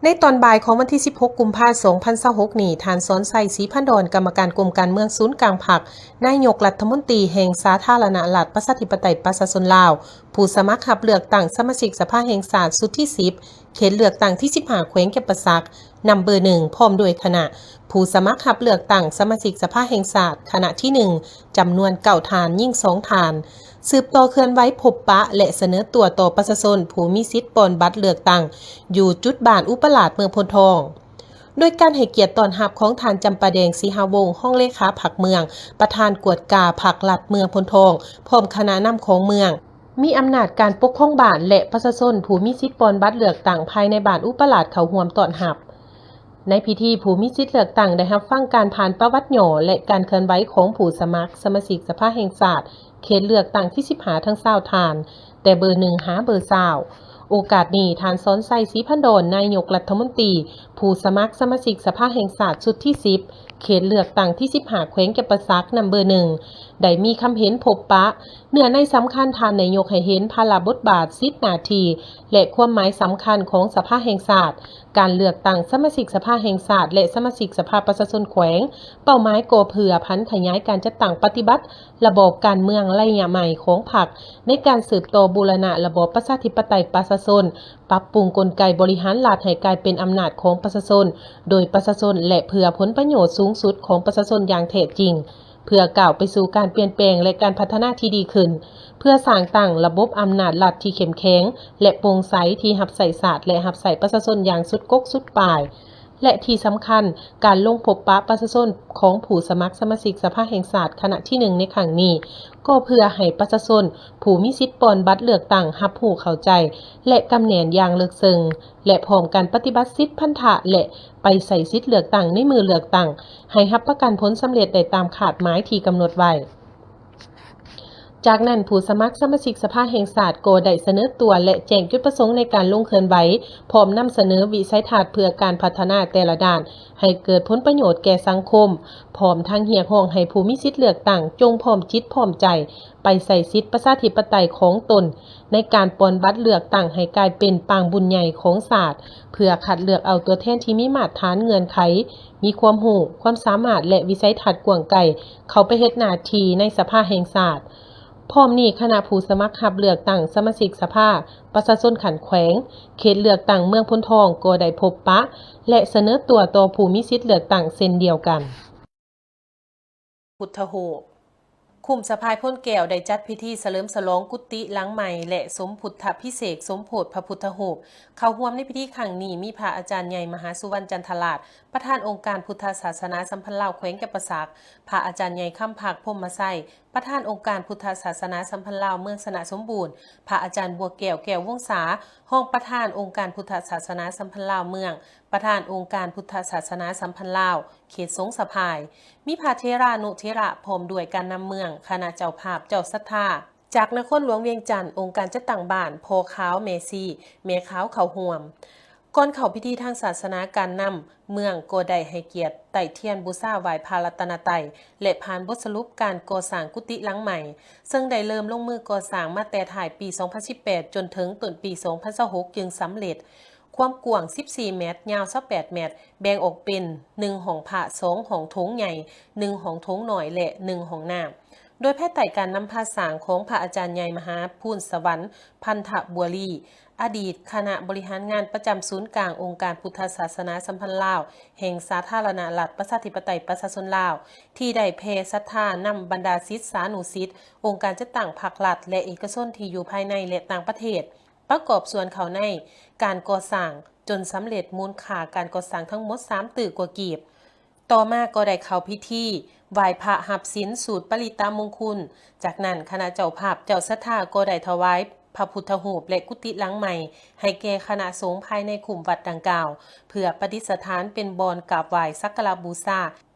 ໃນຕອນບ່າຍຂອງວັນທີສິບຫົກ ກຸມພາ ສອງພັນຊາວຫົກນີ້, ທ່ານ ສອນໄຊ ສີພັນດອນ ກຳມະການກົມການເມືອງສູນກາງພັກ, ນາຍົກລັດຖະມົນຕີແຫ່ງສາທາລະນະລັດປະຊາທິປະໄຕປະຊາຊົນລາວ, ຜູ້ສະໝັກຮັບເລືອກຕັ້ງສະມາຊິກສະພາແຫ່ງຊາດຊຸດທີສິບ ເຂດເລືອກຕັ້ງທີສິບຫ້າ ແຂວງຈຳປາສັກ ນຳເບີໜຶ່ງ ພ້ອມດ້ວຍຄະນະ ຜູ້ສະໝັກຮັບເລືອກຕັ້ງສະມາຊິກສະພາແຫ່ງຊາດ ຄະນະທີໜຶ່ງ ຈຳນວນເກົ້າທ່ານ, ຍິງສອງທ່ານ, ສືບຕໍ່ເຄື່ອນໄຫວພົບປະ ແລະ ສະເໜີຕົວຕໍ່ປະຊາຊົນຜູ້ມີສິດປ່ອນບັດເລືອກຕັ້ງ ຢູ່ຈຸດບ້ານອຸປະລາດເມືອງໂພນທອງ, ໂດຍການໃຫ້ກຽດຕ້ອນຮັບຂອງທ່ານ ຈຳປາແດງ ສີຫາວົງ ຮອງເລຂາພັກເມືອງ, ປະທານກວດກາພັກລັດເມືອງໂພນທອງ ພ້ອມຄະນະນຳຂອງເມືອງ. ມີອຳນາດການປົກຄອງບ້ານ ແລະ ປະຊາຊົນຜູ້ມີສິດປ່ອນບັດເລືອກຕັ້ງພາຍໃນບ້ານອຸປະລາດເຂົ້າຮ່ວມຕ້ອນຮັບ. ໃນພິທີ, ຜູ້ມີສິດເລືອກຕັ້ງໄດ້ຮັບຟັງການຜ່ານປະຫວັດຫຍໍ້ ແລະ ການເຄື່ອນໄຫວຂອງຜູ້ສະໝັກສະມາຊິກສະພາແຫ່ງຊາດ ເຂດເລືອກຕັ້ງທີສິບຫ້າ ທັງຊາວທ່ານ, ແຕ່ເບີໜຶ່ງຫາເບີຊາວ. ໂອກາດນີ້, ທ່ານ ສອນໄຊ ສີພັນດອນ ນາຍົກລັດຖະມົນຕີ, ຜູ້ສະໝັກສະມາຊິກສະພາແຫ່ງຊາດຊຸດທີສິບ ເຂດເລືອກຕັ້ງທີສິບຫ້າ ແຂວງຈຳປາສັກ ນຳເບີໜຶ່ງ ໄດ້ມີຄຳເຫັນພົບປະ. ເນື້ອໃນສຳຄັນ, ທ່ານນາຍົກໃຫ້ເຫັນພາລະບົດບາດ, ສິດໜ້າທີ່ ແລະ ຄວາມໝາຍສຳຄັນຂອງສະພາແຫ່ງຊາດ, ການເລືອກຕັ້ງສະມາຊິກສະພາແຫ່ງຊາດ ແລະ ສະມາຊິກສະພາປະຊາຊົນແຂວງ, ເປົ້າໝາຍກໍເພື່ອຜັນຂະຫຍາຍການຈັດຕັ້ງປະຕິບັດລະບອບການເມືອງໄລຍະໃໝ່ຂອງພັກ ໃນການສືບຕໍ່ບູລະນະລະບອບປະຊາທິປະໄຕປະຊາຊົນ, ປັບປຸງກົນໄກບໍລິຫານລັດໃຫ້ກາຍເປັນອຳນາດຂອງປະຊາຊົນ, ໂດຍປະຊາຊົນ ແລະ ເພື່ອຜົນປະໂຫຍດສູງສຸດຂອງປະຊາຊົນຢ່າງແທ້ຈິງ, ເພື່ອກ້າວໄປສູ່ການປ່ຽນແປງ ແລະ ການພັດທະນາທີ່ດີຂຶ້ນ, ເພື່ອສ້າງຕັ້ງລະບົບອຳນາດລັດທີ່ເຂັ້ມແຂງ ແລະ ໂປ່ງໃສ, ທີ່ຮັບໃຊ້ຊາດ ແລະ ຮັບໃຊ້ປະຊາຊົນຢ່າງສຸດກົກສຸດປາຍ. ແລະ ທີ່ສຳຄັນ, ການລົງພົບປະປະຊາຊົນຂອງຜູ້ສະໝັກສະມາຊິກສະພາແຫ່ງຊາດຄະນະທີໜຶ່ງໃນຄັ້ງນີ້ ກໍເພື່ອໃຫ້ປະຊາຊົນຜູ້ມີສິດປ່ອນບັດເລືອກຕັ້ງຮັບຮູ້ເຂົ້າໃຈ ແລະ ກຳແໜ້ນຢ່າງເລິກເຊິ່ງ ແລະ ພ້ອມກັນປະຕິບັດສິດພັນທະ ແລະ ໄປໃຊ້ສິດເລືອກຕັ້ງໃນມື້ເລືອກຕັ້ງ ໃຫ້ຮັບປະກັນຜົນສຳເລັດໄດ້ຕາມຄາດໝາຍທີ່ກຳນົດໄວ້. ຈາກນັ້ນ, ຜູ້ສະໝັກສະມາຊິກສະພາແຫ່ງຊາດກໍໄດ້ສະເໜີຕົວ ແລະ ແຈ້ງຈຸດປະສົງໃນການລົງເຄື່ອນໄຫວ, ພ້ອມນຳສະເໜີວິໄສທັດເພື່ອການພັດທະນາແຕ່ລະດ້ານໃຫ້ເກີດຜົນປະໂຫຍດແກ່ສັງຄົມ, ພ້ອມທັງຮຽກຮ້ອງໃຫ້ຜູ້ມີສິດເລືອກຕັ້ງຈົ່ງພ້ອມຈິດພ້ອມໃຈໄປໃຊ້ສິດປະຊາທິປະໄຕຂອງຕົນ ໃນການປ່ອນບັດເລືອກຕັ້ງໃຫ້ກາຍເປັນປາງບຸນໃຫຍ່ຂອງຊາດ, ເພື່ອຄັດເລືອກເອົາຕົວແທນທີ່ມີມາດຖານເງື່ອນໄຂ, ມີຄວາມຮູ້, ຄວາມສາມາດ ແລະ ວິໄສທັດກວ້າງໄກ ເຂົ້າໄປເຮັດໜ້າທີ່ໃນສະພາແຫ່ງຊາດ. ພ້ອມນີ້, ຄະນະຜູ້ສະໝັກຮັບເລືອກຕັ້ງສະມາຊິກສະພາປະຊາຊົນຂັ້ນແຂວງ, ເຂດເລືອກຕັ້ງເມືອງໂພນທອງ ກໍໄດ້ພົບປະ ແລະ ສະເໜີຕົວຕໍ່ຜູ້ມີສິດເລືອກຕັ້ງເຊັ່ນດຽວກັນ. ພຸດທະຮູບ. ຄຸ້ມສະພາຍໂພນແກ້ວໄດ້ຈັດພິທີສະເຫຼີມສະຫຼອງກຸຕິຫຼັງໃໝ່ ແລະ ສົມພຸດທະພິເສກສົມໂພດພະພຸດທະຮູບ. ເຂົ້າຮ່ວມໃນພິທີຄັ້ງນີ້ມີພະອາຈານໃຫຍ່ມະຫາສຸວັນ ຈັນທະລາດ, ປະທານອົງການພຸດທະສາສະໜາສຳພັນລາວແຂວງຈຳປາສັກ, ພະອາຈານໃຫຍ່ຄຳພັກ ພົມມະໄຊ, ປະທານອົງການພຸດທະສາສະໜາສຳພັນລາວເມືອງຊະນະສົມບູນ, ພະອາຈານບົວແກ້ວ ແກ້ວວົງສາ, ຮອງປະທານອົງການພຸດທະສາສະໜາສຳພັນລາວເມືອງ, ປະທານອົງການພຸດທະສາສະໜາສຳພັນລາວ ເຂດສົງສະພາຍ, ມີພະເຖລານຸເຖລະ ພ້ອມດ້ວຍການນຳເມືອງ, ຄະນະເຈົ້າພາບ, ເຈົ້າສັດທາ ຈາກນະຄອນຫຼວງວຽງຈັນ, ອົງການຈັດຕັ້ງບ້ານ, ພໍ່ຂາວ, ແມ່ຊີ, ແມ່ຂາວເຂົ້າຮ່ວມ. ກ່ອນເຂົ້າພິທີທາງສາສະໜາ, ການນຳເມືອງກໍໄດ້ໃຫ້ກຽດໄຕ້ທຽນບູຊາໄຫວ້ພະລັດຕະນະໄຕ ແລະ ຜ່ານບົດສະຫຼຸບການກໍ່ສ້າງກຸຕິຫຼັງໃໝ່, ເຊິ່ງໄດ້ເລີ່ມລົງມືກໍ່ສ້າງມາແຕ່ທ້າຍປີສອງພັນສິບແປດ ຈົນເຖິງຕົ້ນປີສອງພັນຊາວຫົກ ຈຶ່ງສຳເລັດ. ຄວາມກວ້າງສິບສີ່ແມັດ, ຍາວຊາວແປດແມັດ, ແບ່ງອອກເປັນໜຶ່ງຫ້ອງພະ, ສອງຫ້ອງໂຖງໃຫຍ່, ໜຶ່ງຫ້ອງໂຖງນ້ອຍ ແລະ ໜຶ່ງຫ້ອງນ້ຳ, ໂດຍພາຍໃຕ້ການນຳພາສ້າງຂອງພະອາຈານໃຫຍ່ມະຫາພູນສະຫວັນ ພັນທະບົວລີ, ອະດີດຄະນະບໍລິຫານງານປະຈຳສູນກາງອົງການພຸດທະສາສະໜາສຳພັນລາວ ແຫ່ງສາທາລະນະລັດປະຊາທິປະໄຕປະຊາຊົນລາວ, ທີ່ໄດ້ແຜ່ສັດທານຳບັນດາສິດສານຸສິດ, ອົງການຈັດຕັ້ງພາກລັດ ແລະ ເອກະຊົນທີ່ຢູ່ພາຍໃນ ແລະ ຕ່າງປະເທດ ປະກອບສ່ວນເຂົ້າໃນການກໍ່ສ້າງຈົນສຳເລັດ, ມູນຄ່າການກໍ່ສ້າງທັງໝົດສາມຕື້ກວ່າກີບ. ຕໍ່ມາກໍໄດ້ເຂົ້າພິທີໄຫວ້ພະຮັບສິນສູດປະລິດຕະມົງຄຸນ. ຈາກນັ້ນ, ຄະນະເຈົ້າພາບເຈົ້າສັດທາກໍໄດ້ຖວາຍພະພຸດທະຮູບ ແລະ ກຸຕິຫຼັງໃໝ່ໃຫ້ແກ່ຄະນະສົງພາຍໃນຄຸ້ມວັດດັ່ງກ່າວ ເພື່ອປະດິດສະຖານເປັນບ່ອນກາບໄຫວ້ສັກກາລະບູຊາ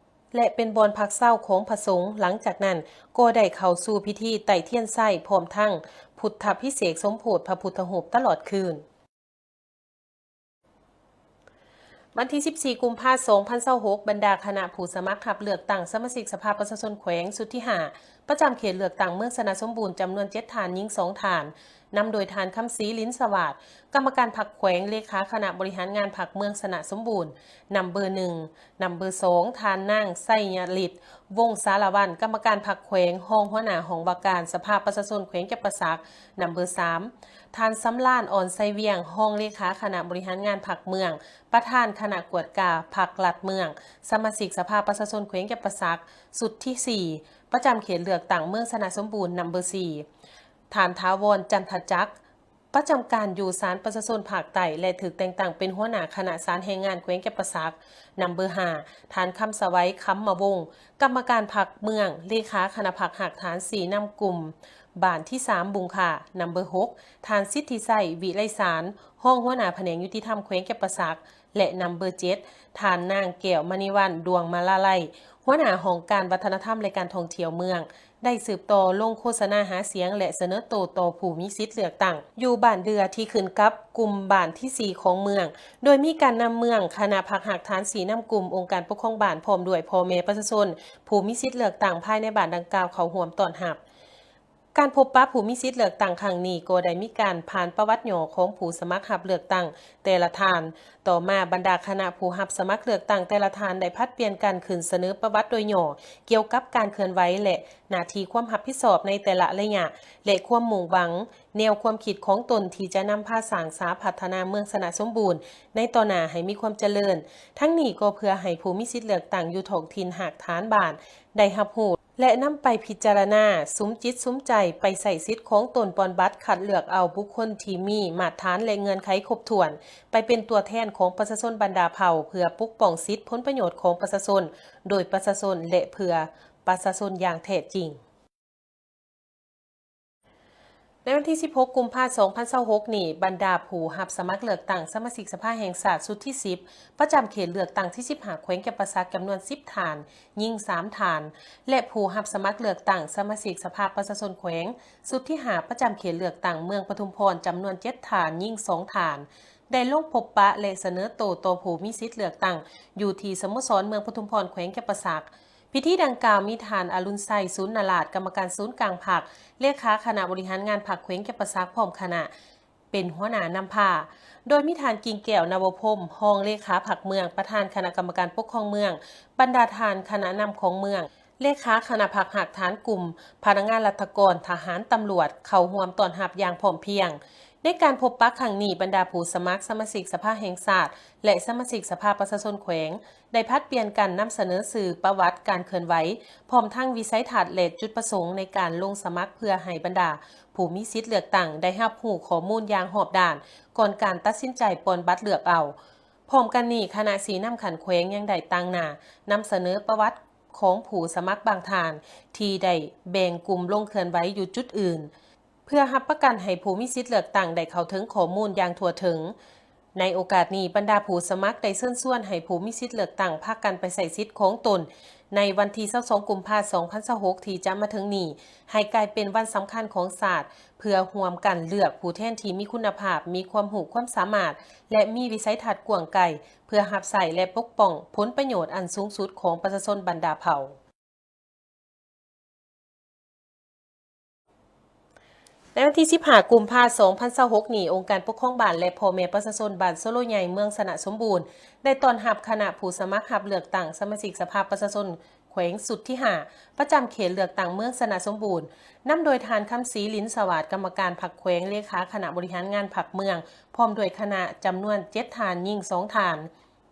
ແລະ ເປັນບ່ອນພັກເຊົາຂອງພະສົງ. ຫຼັງຈາກນັ້ນກໍໄດ້ເຂົ້າສູ່ພິທີໄຕ້ທຽນໄຊ ພ້ອມທັງພຸດທະພິເສກສົມໂພດພະພຸດທະຮູບຕະຫຼອດຄືນ. ວັນທີສິບສີ່ ກຸມພາ ສອງພັນຊາວຫົກ, ບັນດາຄະນະຜູ້ສະໝັກຮັບເລືອກຕັ້ງສະມາຊິກສະພາປະຊາຊົນແຂວງຊຸດທີຫ້າ ປະຈຳເຂດເລືອກຕັ້ງເມືອງຊະນະສົມບູນ ຈຳນວນເຈັດທ່ານ, ຍິງສອງທ່ານ, ນຳໂດຍທ່ານ ຄຳສີ ລິນສະຫວາດ ກຳມະການພັກແຂວງ, ເລຂາຄະນະບໍລິຫານງານພັກເມືອງຊະນະສົມບູນ, ນຳເບີໜຶ່ງ, ນຳເບີສອງ ທ່ານນາງ ໄຊຍະລິດ ວົງສາລະວັນ ກຳມະການພັກແຂວງ, ຮອງຫົວໜ້າຫ້ອງວ່າການສະພາປະຊາຊົນແຂວງຈຳປາສັກ, ນຳເບີສາມ ທ່ານ ສຳລານ ອ່ອນໄຊວຽງ ຮອງເລຂາຄະນະບໍລິຫານງານພັກເມືອງ, ປະທານຄະນະກວດກາພັກລັດເມືອງ, ສະມາຊິກສະພາປະຊາຊົນແຂວງຈຳປາສັກ ຊຸດທີສີ່ ປະຈຳເຂດເລືອກຕັ້ງເມືອງຊະນະສົມບູນ, ນຳເບີສີ່ ທ່ານ ຖາວອນ ຈັນທະຈັກ ປະຈຳການຢູ່ສານປະຊາຊົນພາກໃຕ້ ແລະ ຖືກແຕ່ງຕັ້ງເປັນຫົວໜ້າຄະນະສານແຮງງານແຂວງຈຳປາສັກ, ນຳເບີຫ້າ ທ່ານ ຄຳສະໄຫວ ຄຳມະວົງ ກຳມະການພັກເມືອງ, ເລຂາຄະນະພັກຮາກຖານຊີ້ນຳກຸ່ມບ້ານທີສາມ ບຸງຄາ, ນຳເບີຫົກ ທ່ານ ສິດທິໄຊ ວິໄລສານ ຮອງຫົວໜ້າພະແນກຍຸຕິທຳແຂວງຈຳປາສັກ ແລະ ນຳເບີເຈັດ ທ່ານນາງ ແກ້ວມະນີວັນ ດວງມາລາໄລ ຫົວໜ້າຫ້ອງການວັດທະນະທຳ ແລະ ການທ່ອງທ່ຽວເມືອງ ໄດ້ສືບຕໍ່ລົງໂຄສະນາຫາສຽງ ແລະ ສະເໜີໂຕຕໍ່ຜູ້ມີສິດເລືອກຕັ້ງ ຢູ່ບ້ານເດື່ອທີ່ຂຶ້ນກັບກຸ່ມບ້ານທີສີ່ຂອງເມືອງ, ໂດຍມີການນຳເມືອງ, ຄະນະພັກຮາກຖານຊີ້ນຳກຸ່ມ, ອົງການປົກຄອງບ້ານ ພ້ອມດ້ວຍພໍ່ແມ່ປະຊາຊົນຜູ້ມີສິດເລືອກຕັ້ງພາຍໃນບ້ານດັ່ງກ່າວເຂົ້າຮ່ວມຕ້ອນຮັບ. ການພົບປະຜູ້ມີສິດເລືອກຕັ້ງຄັ້ງນີ້ ກໍໄດ້ມີການຜ່ານປະຫວັດຫຍໍ້ຂອງຜູ້ສະໝັກຮັບເລືອກຕັ້ງແຕ່ລະທ່ານ. ຕໍ່ມາ, ບັນດາຄະນະຜູ້ຮັບສະໝັກເລືອກຕັ້ງແຕ່ລະທ່ານໄດ້ຜັດປ່ຽນກັນຂຶ້ນສະເໜີປະຫວັດໂດຍຫຍໍ້ກ່ຽວກັບການເຄື່ອນໄຫວ ແລະ ໜ້າທີ່ຄວາມຮັບຜິດຊອບໃນແຕ່ລະໄລຍະ ແລະ ຄວາມມຸ່ງຫວັງ, ແນວຄວາມຄິດຂອງຕົນທີ່ຈະນຳພາສ້າງສາພັດທະນາເມືອງຊະນະສົມບູນໃນຕໍ່ໜ້າໃຫ້ມີຄວາມຈະເລີນ. ທັງນີ້ກໍເພື່ອໃຫ້ຜູ້ມີສິດເລືອກຕັ້ງຢູ່ທ້ອງຖິ່ນຮາກຖານບ້ານໄດ້ຮັບຮູ້ ແລະ ນຳໄປພິຈາລະນາ, ສຸມຈິດສຸມໃຈໄປໃຊ້ສິດຂອງຕົນປ່ອນບັດຄັດເລືອກເອົາບຸກຄົນທີ່ມີມາດຖານ ແລະ ເງື່ອນໄຂຄົບຖ້ວນ ໄປເປັນຕົວແທນຂອງປະຊາຊົນບັນດາເຜົ່າ ເພື່ອປົກປ້ອງສິດຜົນປະໂຫຍດຂອງປະຊາຊົນ ໂດຍປະຊາຊົນ ແລະ ເພື່ອປະຊາຊົນຢ່າງແທ້ຈິງ. ໃນວັນທີສິບຫົກ ກຸມພາ ສອງພັນຊາວຫົກນີ້, ບັນດາຜູ້ຮັບສະໝັກເລືອກຕັ້ງສະມາຊິກສະພາແຫ່ງຊາດຊຸດທີສິບ ປະຈຳເຂດເລືອກຕັ້ງທີສິບຫ້າ ແຂວງຈຳປາສັກ ຈຳນວນສິບທ່ານ, ຍິງສາມທ່ານ ແລະ ຜູ້ຮັບສະໝັກເລືອກຕັ້ງສະມາຊິກສະພາປະຊາຊົນແຂວງ ຊຸດທີຫ້າ ປະຈຳເຂດເລືອກຕັ້ງເມືອງປະທຸມພອນ ຈຳນວນເຈັດທ່ານ, ຍິງສອງທ່ານ ໄດ້ລົງພົບປະ ແລະ ສະເໜີໂຕຕໍ່ຜູ້ມີສິດເລືອກຕັ້ງ ຢູ່ທີ່ສະໂມສອນເມືອງປະທຸມພອນ ແຂວງຈຳປາສັກ. ພິທີດັ່ງກ່າວມີທ່ານ ອະລຸນໄຊ ສູນນະລາດ ກຳມະການສູນກາງພັກ, ເລຂາຄະນະບໍລິຫານງານພັກແຂວງຈຳປາສັກ ພ້ອມຄະນະ ເປັນຫົວໜ້ານຳພາ, ໂດຍມີທ່ານ ກິ່ງແກ້ວ ນະວະພົມ ຮອງເລຂາພັກເມືອງ, ປະທານຄະນະກຳມະການປົກຄອງເມືອງ, ບັນດາທ່ານຄະນະນຳຂອງເມືອງ, ເລຂາຄະນະພັກຮາກຖານກຸ່ມ, ພະນັກງານລັດຖະກອນ, ທະຫານ, ຕຳຫຼວດ ເຂົ້າຮ່ວມຕ້ອນຮັບຢ່າງພ້ອມພຽງ. ໃນການພົບປະຄັ້ງນີ້, ບັນດາຜູ້ສະໝັກສະມາຊິກສະພາແຫ່ງຊາດ ແລະ ສະມາຊິກສະພາປະຊາຊົນແຂວງ ໄດ້ຜັດປ່ຽນກັນນຳສະເໜີຊື່ປະຫວັດການເຄື່ອນໄຫວ, ພ້ອມທັງວິໄສທັດ ແລະ ຈຸດປະສົງໃນການລົງສະໝັກ ເພື່ອໃຫ້ບັນດາຜູ້ມີສິດເລືອກຕັ້ງໄດ້ຮັບຮູ້ຂໍ້ມູນຢ່າງຮອບດ້ານ ກ່ອນການຕັດສິນໃຈປ່ອນບັດເລືອກເອົາ. ພ້ອມກັນນີ້, ຄະນະຊີ້ນຳຂັ້ນແຂວງຍັງໄດ້ຕາງໜ້ານຳສະເໜີປະຫວັດຂອງຜູ້ສະໝັກບາງທ່ານ ທີ່ໄດ້ແບ່ງກຸ່ມລົງເຄື່ອນໄຫວຢູ່ຈຸດອື່ນ ເພື່ອຮັບປະກັນໃຫ້ຜູ້ມີສິດເລືອກຕັ້ງໄດ້ເຂົ້າເຖິງຂໍ້ມູນຢ່າງທົ່ວເຖິງ. ໃນໂອກາດນີ້, ບັນດາຜູ້ສະໝັກໄດ້ເຊີນຊວນໃຫ້ຜູ້ມີສິດເລືອກຕັ້ງພາກັນໄປໃຊ້ສິດຂອງຕົນໃນວັນທີຊາວສອງ ກຸມພາ ສອງພັນຊາວຫົກ ທີ່ຈະມາເຖິງນີ້ ໃຫ້ກາຍເປັນວັນສຳຄັນຂອງຊາດ, ເພື່ອຮ່ວມກັນເລືອກຜູ້ແທນທີ່ມີຄຸນນະພາບ, ມີຄວາມຮູ້ຄວາມສາມາດ ແລະ ມີວິໄສທັດກວ້າງໄກ ເພື່ອຮັບໃຊ້ ແລະ ປົກປ້ອງຜົນປະໂຫຍດອັນສູງສຸດຂອງປະຊາຊົນບັນດາເຜົ່າ. ໃນວັນທີສິບຫ້າ ກຸມພາ ສອງພັນຊາວຫົກນີ້, ອົງການປົກຄອງບ້ານ ແລະ ພໍ່ແມ່ປະຊາຊົນບ້ານໂຊໂລໃຫຍ່ ເມືອງຊະນະສົມບູນ ໄດ້ຕ້ອນຮັບຄະນະຜູ້ສະໝັກຮັບເລືອກຕັ້ງສະມາຊິກສະພາປະຊາຊົນແຂວງຊຸດທີຫ້າ ປະຈຳເຂດເລືອກຕັ້ງເມືອງຊະນະສົມບູນ, ນຳໂດຍທ່ານ ຄຳສີ ລິນສະຫວາດ ກຳມະການພັກແຂວງ, ເລຂາຄະນະບໍລິຫານງານພັກເມືອງ ພ້ອມດ້ວຍຄະນະ ຈຳນວນເຈັດທ່ານ, ຍິງສອງທ່ານ.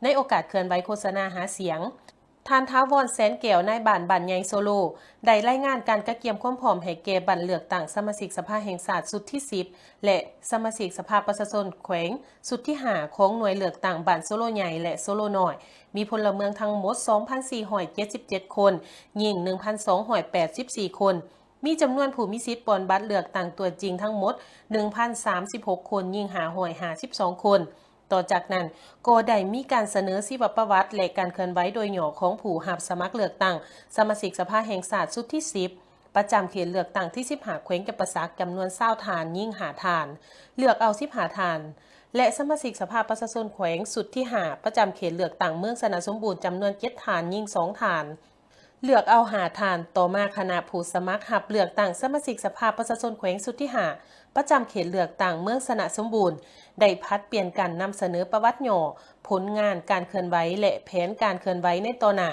ໃນໂອກາດເຄື່ອນໄຫວໂຄສະນາຫາສຽງ, ທ່ານ ຖາວອນ ແສນແກ້ວ ນາຍບ້ານບ້ານໃຫຍ່ໂຊໂລ ໄດ້ລາຍງານການກະກຽມຄວາມພ້ອມໃຫ້ແກ່ບັ້ນເລືອກຕັ້ງສະມາຊິກສະພາແຫ່ງຊາດຊຸດທີສິບ ແລະ ສະມາຊິກສະພາປະຊາຊົນແຂວງຊຸດທີຫ້າ ຂອງໜ່ວຍເລືອກຕັ້ງບ້ານໂຊໂລໃຫຍ່ ແລະ ໂຊໂລນ້ອຍ, ມີພົນລະເມືອງທັງໝົດ ສອງພັນສີ່ຮ້ອຍເຈັດສິບເຈັດຄົນ, ຍິງ ໜຶ່ງພັນສອງຮ້ອຍແປດສິບສີ່ຄົນ, ມີຈຳນວນຜູ້ມີສິດປ່ອນບັດເລືອກຕັ້ງຕົວຈິງທັງໝົດ ໜຶ່ງພັນສາມສິບຫົກຄົນ, ຍິງ ຫ້າຮ້ອຍຫ້າສິບສອງຄົນ. ຕໍ່ຈາກນັ້ນກໍໄດ້ມີການສະເໜີຊີວະປະຫວັດ ແລະ ການເຄື່ອນໄຫວໂດຍຫຍໍ້ຂອງຜູ້ຮັບສະໝັກເລືອກຕັ້ງສະມາຊິກສະພາແຫ່ງຊາດຊຸດທີສິບ ປະຈຳເຂດເລືອກຕັ້ງທີສິບຫ້າ ແຂວງຈຳປາສັກ ຈຳນວນຊາວທ່ານ, ຍິງຫ້າທ່ານ, ເລືອກເອົາສິບຫ້າທ່ານ ແລະ ສະມາຊິກສະພາປະຊາຊົນແຂວງຊຸດທີຫ້າ ປະຈຳເຂດເລືອກຕັ້ງເມືອງຊະນະສົມບູນ ຈຳນວນເຈັດທ່ານ, ຍິງສອງທ່ານ. ເລືອກເອົາຫ້າທ່ານ. ຕໍ່ມາຄະນະຜູ້ສະໝັກຮັບເລືອກຕັ້ງສະມາຊິກສະພາປະຊາຊົນແຂວງຊຸດທີຫ້າ ປະຈຳເຂດເລືອກຕັ້ງເມືອງຊະນະສົມບູນ ໄດ້ຜັດປ່ຽນກັນນຳສະເໜີປະຫວັດຫຍໍ້, ຜົນງານການເຄື່ອນໄຫວ ແລະ ແຜນການເຄື່ອນໄຫວໃນຕໍ່ໜ້າ.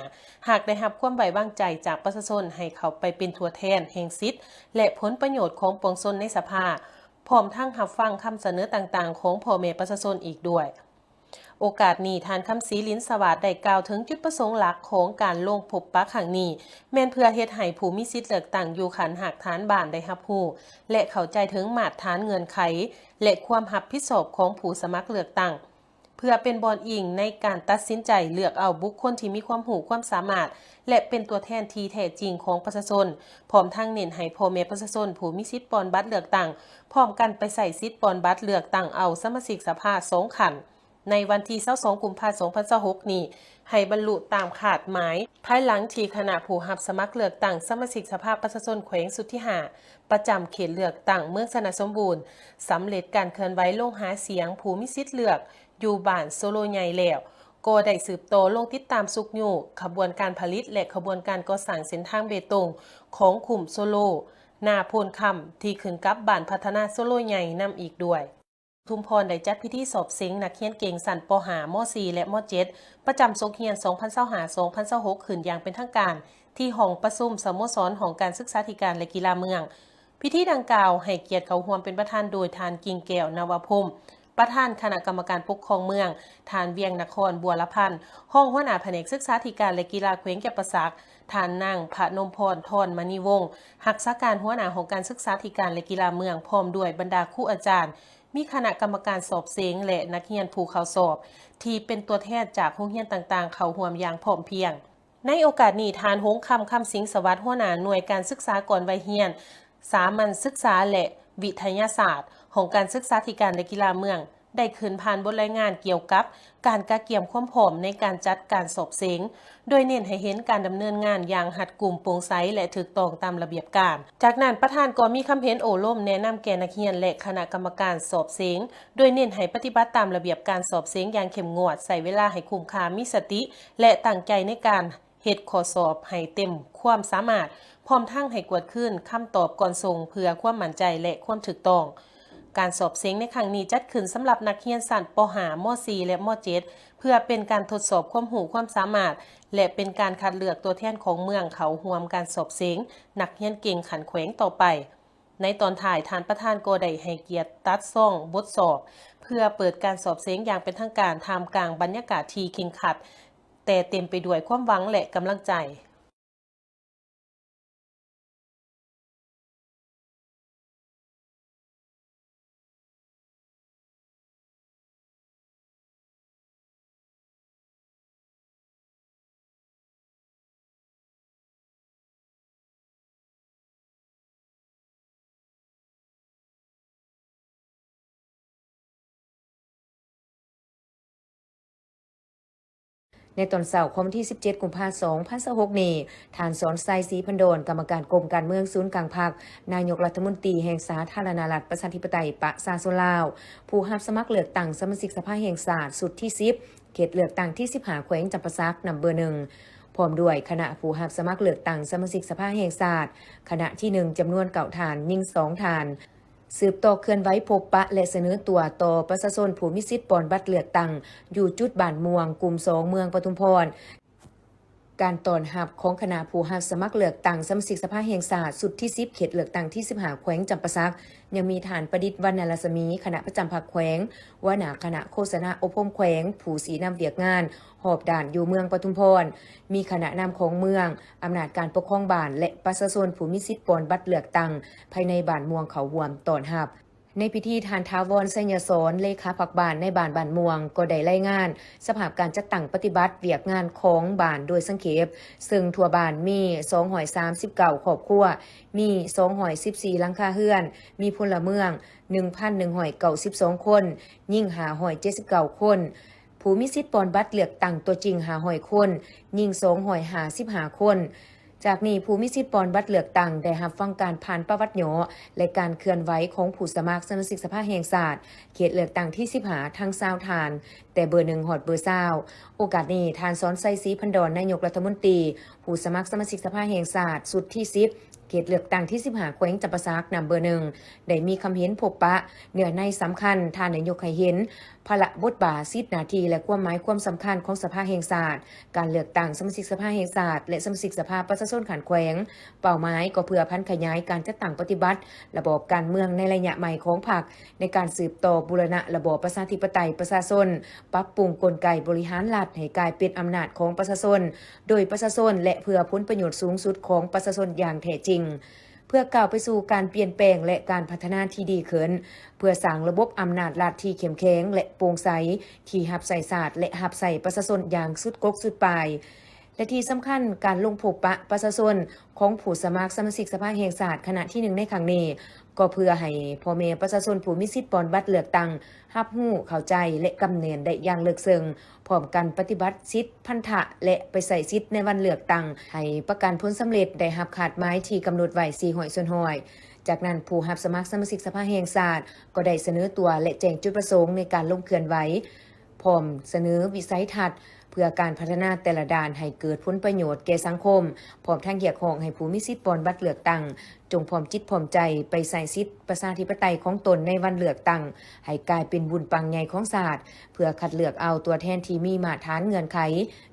ຫາກໄດ້ຮັບຄວາມໄວ້ວາງໃຈຈາກປະຊາຊົນໃຫ້ເຂົ້າໄປເປັນຕົວແທນແຫ່ງສິດ ແລະ ຜົນປະໂຫຍດຂອງປວງຊົນໃນສະພາ, ພ້ອມທັງຮັບຟັງຄຳສະເໜີຕ່າງໆຂອງພໍ່ແມ່ປະຊາຊົນອີກດ້ວຍ. ໂອກາດນີ້, ທ່ານ ຄຳສີ ລິນສະຫວາດ ໄດ້ກ່າວເຖິງຈຸດປະສົງຫຼັກຂອງການລົງພົບປະຄັ້ງນີ້ ແມ່ນເພື່ອເຮັດໃຫ້ຜູ້ມີສິດເລືອກຕັ້ງຢູ່ຂັ້ນຮາກຖານບ້ານໄດ້ຮັບຮູ້ ແລະ ເຂົ້າໃຈເຖິງມາດຖານເງື່ອນໄຂ ແລະ ຄວາມຮັບຜິດຊອບຂອງຜູ້ສະໝັກເລືອກຕັ້ງ, ເພື່ອເປັນບ່ອນອີງໃນການຕັດສິນໃຈເລືອກເອົາບຸກຄົນທີ່ມີຄວາມຮູ້ຄວາມສາມາດ ແລະ ເປັນຕົວແທນທີ່ແທ້ຈິງຂອງປະຊາຊົນ, ພ້ອມທັງເນັ້ນໃຫ້ພໍ່ແມ່ປະຊາຊົນຜູ້ມີສິດປ່ອນບັດເລືອກຕັ້ງ ພ້ອມກັນໄປໃຊ້ສິດປ່ອນບັດເລືອກຕັ້ງເອົາສະມາຊິກສະພາສອງຂັ້ນ ໃນວັນທີຊາວສອງ ກຸມພາ ສອງພັນຊາວຫົກນີ້ ໃຫ້ບັນລຸຕາມຄາດໝາຍ, ພາຍຫຼັງທີ່ຄະນະຜູ້ຮັບສະໝັກເລືອກຕັ້ງສະມາຊິກສະພາປະຊາຊົນແຂວງຊຸດທີຫ້າ ປະຈຳເຂດເລືອກຕັ້ງເມືອງຊະນະສົມບູນ ສຳເລັດການເຄື່ອນໄຫວລົງຫາສຽງຜູ້ມີສິດເລືອກຢູ່ບ້ານໂຊໂລໃຫຍ່ແລ້ວ, ກໍໄດ້ສືບຕໍ່ລົງຕິດຕາມຊຸກຍູ້ຂະບວນການຜະລິດ ແລະ ຂະບວນການກໍ່ສ້າງເສັ້ນທາງເບຕົງຂອງຄຸ້ມໂຊໂລ ນາໂພນຄຳ ທີ່ຂຶ້ນກັບບ້ານພັດທະນາໂຊໂລໃຫຍ່ນຳອີກດ້ວຍ. ປະທຸມພອນໄດ້ຈັດພິທີສອບເສັງນັກຮຽນເກັ່ງຊັ້ນ ປໍຫ້າ ປໍສີ່ ແລະ ປໍເຈັດ ປະຈຳສົກຮຽນ ສອງພັນຊາວຫ້າ ສອງພັນຊາວຫົກ ຂຶ້ນຢ່າງເປັນທາງການ ທີ່ຫ້ອງປະຊຸມສະໂມສອນຫ້ອງການສຶກສາທິການ ແລະ ກິລາເມືອງ. ພິທີດັ່ງກ່າວໃຫ້ກຽດເຂົ້າຮ່ວມເປັນປະທານໂດຍ ທ່ານ ກິ່ງແກ້ວ ນະວະພົມ ປະທານຄະນະກຳມະການປົກຄອງເມືອງ, ທ່ານ ວຽງນະຄອນ ບົວລະພັນ ຮອງຫົວໜ້າພະແນກສຶກສາທິການ ແລະ ກິລາແຂວງຈຳປາສັກ, ທ່ານນາງ ພະນົມພອນ ທອນມະນີວົງ ຮັກສາການຫົວໜ້າຫ້ອງການສຶກສາທິການ ແລະ ກິລາເມືອງ ພ້ອມດ້ວຍບັນດາຄູອາຈານ, ມີຄະນະກຳມະການສອບເສັງ ແລະ ນັກຮຽນຜູ້ເຂົ້າສອບ ທີ່ເປັນຕົວແທນຈາກໂຮງຮຽນຕ່າງໆ ເຂົ້າຮ່ວມຢ່າງພ້ອມພຽງ. ໃນໂອກາດນີ້, ທ່ານ ຫົງຄຳ ຄຳສິງສະຫວັດ ຫົວໜ້າໜ່ວຍການສຶກສາກ່ອນໄວຮຽນ, ສາມັນສຶກສາ ແລະ ວິທະຍາສາດ ຫ້ອງການສຶກສາທິການ ແລະ ກິລາເມືອງ ໄດ້ຂຶ້ນຜ່ານບົດລາຍງານກ່ຽວກັບການກະກຽມຄວາມພ້ອມໃນການຈັດການສອບເສັງ, ໂດຍເນັ້ນໃຫ້ເຫັນການດຳເນີນງານຢ່າງຮັດກຸມ, ໂປ່ງໃສ ແລະ ຖືກຕ້ອງຕາມລະບຽບການ. ຈາກນັ້ນ, ປະທານກໍມີຄຳເຫັນໂອ້ລົມແນະນຳແກ່ນັກຮຽນ ແລະ ຄະນະກຳມະການສອບເສັງ, ໂດຍເນັ້ນໃຫ້ປະຕິບັດຕາມລະບຽບການສອບເສັງຢ່າງເຂັ້ມງວດ, ໃຊ້ເວລາໃຫ້ຄຸ້ມຄ່າ, ມີສະຕິ ແລະ ຕັ້ງໃຈໃນການ ເຮັດຂໍ້ສອບໃຫ້ເຕັມຄວາມສາມາດ, ພ້ອມທັງໃຫ້ກວດຄືນຄຳຕອບກ່ອນສົ່ງເພື່ອຄວາມໝັ້ນໃຈ ແລະ ຄວາມຖືກຕ້ອງ. ການສອບເສັງໃນຄັ້ງນີ້ຈັດຂຶ້ນສຳລັບນັກຮຽນຊັ້ນ ປໍຫ້າ ມໍສີ່ ແລະ ມໍເຈັດ ເພື່ອເປັນການທົດສອບຄວາມຮູ້ຄວາມສາມາດ ແລະ ເປັນການຄັດເລືອກຕົວແທນຂອງເມືອງເຂົ້າຮ່ວມການສອບເສັງນັກຮຽນເກັ່ງຂັ້ນແຂວງຕໍ່ໄປ. ໃນຕອນທ້າຍ, ທ່ານປະທານກໍໄດ້ໃຫ້ກຽດຕັດຊອງບົດສອບ ເພື່ອເປີດການສອບເສັງຢ່າງເປັນທາງການ ທ່າມກາງບັນຍາກາດທີ່ເຄັ່ງຄັດ, ແຕ່ເຕັມໄປດ້ວຍຄວາມຫວັງ ແລະ ກຳລັງໃຈ. ໃນຕອນເຊົ້າຂອງວັນທີສິບເຈັດ ກຸມພາ ສອງພັນຊາວຫົກນີ້, ທ່ານ ສອນໄຊ ສີພັນດອນ ກຳມະການກົມການເມືອງສູນກາງພັກ, ນາຍົກລັດຖະມົນຕີແຫ່ງສາທາລະນະລັດ ປະຊາທິປະໄຕ ປະຊາຊົນລາວ, ຜູ້ຮັບສະໝັກເລືອກຕັ້ງສະມາຊິກສະພາແຫ່ງຊາດຊຸດທີສິບ ເຂດເລືອກຕັ້ງທີສິບຫ້າ ແຂວງຈຳປາສັກ ນຳເບີໜຶ່ງ ພ້ອມດ້ວຍຄະນະຜູ້ຮັບສະໝັກເລືອກຕັ້ງສະມາຊິກສະພາແຫ່ງຊາດ ຄະນະທີໜຶ່ງ ຈຳນວນເກົ້າທ່ານ, ຍິງສອງທ່ານ, ສືບຕໍ່ເຄື່ອນໄຫວພົບປະ ແລະ ສະເໜີຕົວຕໍ່ປະຊາຊົນຜູ້ມີສິດປ່ອນບັດເລືອກຕັ້ງຢູ່ຈຸດບ້ານມ່ວງ, ກຸ່ມສອງ ເມືອງປະທຸມພອນ. ການຕ້ອນຮັບຂອງຄະນະຜູ້ຮັບສະໝັກເລືອກຕັ້ງສະມາຊິກສະພາແຫ່ງຊາດຊຸດທີສິບ ເຂດເລືອກຕັ້ງທີສິບຫ້າ ແຂວງຈຳປາສັກ ຍັງມີທ່ານ ປະດິດ ວັນນະລັດສະໝີ ຄະນະປະຈຳພັກແຂວງ, ຫົວໜ້າຄະນະໂຄສະນາອົບຮົມແຂວງ, ຜູ້ຊີ້ນຳວຽກງານຮອບດ້ານຢູ່ເມືອງປະທຸມພອນ, ມີຄະນະນຳຂອງເມືອງ, ອຳນາດການປົກຄອງບ້ານ ແລະ ປະຊາຊົນຜູ້ມີສິດປ່ອນບັດເລືອກຕັ້ງພາຍໃນບ້ານມ່ວງເຂົ້າຮ່ວມຕ້ອນຮັບ. ໃນພິທີ, ທ່ານ ຖາວອນ ໄຊຍະສອນ ເລຂາພັກບ້ານໃນບ້ານ ບ້ານມ່ວງ ກໍໄດ້ລາຍງານສະພາບການຈັດຕັ້ງປະຕິບັດວຽກງານຂອງບ້ານໂດຍສັງເຂບ, ເຊິ່ງທົ່ວບ້ານມີສອງຮ້ອຍສາມສິບເກົ້າຄອບຄົວ, ມີສອງຮ້ອຍສິບສີ່ຫຼັງຄາເຮືອນ, ມີພົນລະເມືອງໜຶ່ງພັນໜຶ່ງຮ້ອຍເກົ້າສິບສອງຄົນ, ຍິງຫ້າຮ້ອຍເຈັດສິບເກົ້າຄົນ, ຜູ້ມີສິດປ່ອນບັດເລືອກຕັ້ງຕົວຈິງຫ້າຮ້ອຍຄົນ, ຍິງສອງຮ້ອຍຫ້າສິບຫ້າຄົນ. ຈາກນີ້, ຜູ້ມີສິດປ່ອນບັດເລືອກຕັ້ງໄດ້ຮັບຟັງການຜ່ານປະຫວັດຫຍໍ້ ແລະ ການເຄື່ອນໄຫວຂອງຜູ້ສະໝັກສະມາຊິກສະພາແຫ່ງຊາດ ເຂດເລືອກຕັ້ງທີສິບຫ້າ ທັງຊາວທ່ານ, ແຕ່ເບີໜຶ່ງຮອດເບີຊາວ. ໂອກາດນີ້, ທ່ານ ສອນໄຊ ສີພັນດອນ ນາຍົກລັດຖະມົນຕີ, ຜູ້ສະໝັກສະມາຊິກສະພາແຫ່ງຊາດຊຸດທີສິບ ເຂດເລືອກຕັ້ງທີສິບຫ້າ ແຂວງຈຳປາສັກ ນຳເບີໜຶ່ງ ໄດ້ມີຄຳເຫັນພົບປະເນື້ອໃນສຳຄັນ. ທ່ານນາຍົກໃຫ້ເຫັນພາລະບົດບາດ, ສິດໜ້າທີ່ ແລະ ຄວາມໝາຍຄວາມສຳຄັນຂອງສະພາແຫ່ງຊາດ, ການເລືອກຕັ້ງສະມາຊິກສະພາແຫ່ງຊາດ ແລະ ສະມາຊິກສະພາປະຊາຊົນຂັ້ນແຂວງ. ເປົ້າໝາຍກໍເພື່ອຜັນຂະຫຍາຍການຈັດຕັ້ງປະຕິບັດລະບອບການເມືອງໃນໄລຍະໃໝ່ຂອງພັກ, ໃນການສືບຕໍ່ບູລະນະລະບອບປະຊາທິປະໄຕປະຊາຊົນ, ປັບປຸງກົນໄກບໍລິຫານລັດໃຫ້ກາຍເປັນອຳນາດຂອງປະຊາຊົນ, ໂດຍປະຊາຊົນ ແລະ ເພື່ອຜົນປະໂຫຍດສູງສຸດຂອງປະຊາຊົນຢ່າງແທ້ຈິງ, ເພື່ອກ້າວໄປສູ່ການປ່ຽນແປງ ແລະ ການພັດທະນາທີ່ດີຂຶ້ນ, ເພື່ອສ້າງລະບົບອຳນາດລັດທີ່ເຂັ້ມແຂງ ແລະ ໂປ່ງໃສ, ທີ່ຮັບໃຊ້ຊາດ ແລະ ຮັບໃຊ້ປະຊາຊົນຢ່າງສຸດກົກສຸດປາຍ. ແລະ ທີ່ສຳຄັນ, ການລົງພົບປະປະຊາຊົນຂອງຜູ້ສະໝັກສະມາຊິກສະພາແຫ່ງຊາດ ຄະນະທີໜຶ່ງໃນຄັ້ງນີ້ ກໍເພື່ອໃຫ້ພໍ່ແມ່ປະຊາຊົນຜູ້ມີສິດປ່ອນບັດເລືອກຕັ້ງ ຮັບຮູ້, ເຂົ້າໃຈ ແລະ ກຳແໜ້ນໄດ້ຢ່າງເລິກເຊິ່ງ, ພ້ອມກັນປະຕິບັດສິດພັນທະ ແລະ ໄປໃຊ້ສິດໃນວັນເລືອກຕັ້ງໃຫ້ປະກັນຜົນສຳເລັດໄດ້ຮັບຄາດໝາຍທີ່ກຳນົດໄວ້ສີ່ຮ້ອຍສ່ວນຮ້ອຍ. ຈາກນັ້ນ, ຜູ້ຮັບສະໝັກສະມາຊິກສະພາແຫ່ງຊາດກໍໄດ້ສະເໜີຕົວ ແລະ ແຈ້ງຈຸດປະສົງໃນການລົງເຄື່ອນໄຫວ, ພ້ອມສະເໜີວິໄສທັດເພື່ອການພັດທະນາແຕ່ລະດ້ານໃຫ້ເກີດຜົນປະໂຫຍດແກ່ສັງຄົມ, ພ້ອມທັງຮຽກຮ້ອງໃຫ້ຜູ້ມີສິດປ່ອນບັດເລືອກຕັ້ງ ຈົ່ງພ້ອມຈິດພ້ອມໃຈໄປໃຊ້ສິດປະຊາທິປະໄຕຂອງຕົນໃນວັນເລືອກຕັ້ງ ໃຫ້ກາຍເປັນບຸນປັງໃຫຍ່ຂອງຊາດ, ເພື່ອຄັດເລືອກເອົາຕົວແທນທີ່ມີມາດຖານເງື່ອນໄຂ,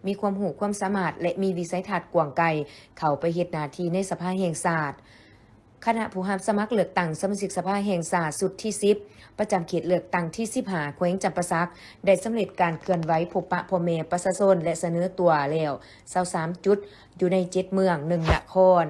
ມີຄວາມຮູ້ຄວາມສາມາດ ແລະ ມີວິໄສທັດກວ້າງໄກ ເຂົ້າໄປເຮັດໜ້າທີ່ໃນສະພາແຫ່ງຊາດ. ຄະນະຜູ້ຮັບສະໝັກເລືອກຕັ້ງສະມາຊິກສະພາແຫ່ງຊາດຊຸດທີສິບ ປະຈຳເຂດເລືອກຕັ້ງທີສິບຫ້າ ແຂວງຈຳປາສັກ ໄດ້ສຳເລັດການເຄື່ອນໄຫວພົບປະພໍ່ແມ່ປະຊາຊົນ ແລະ ສະເໜີຕົວແລ້ວຊາວສາມຈຸດ ຢູ່ໃນເຈັດເມືອງ ໜຶ່ງນະຄອນ.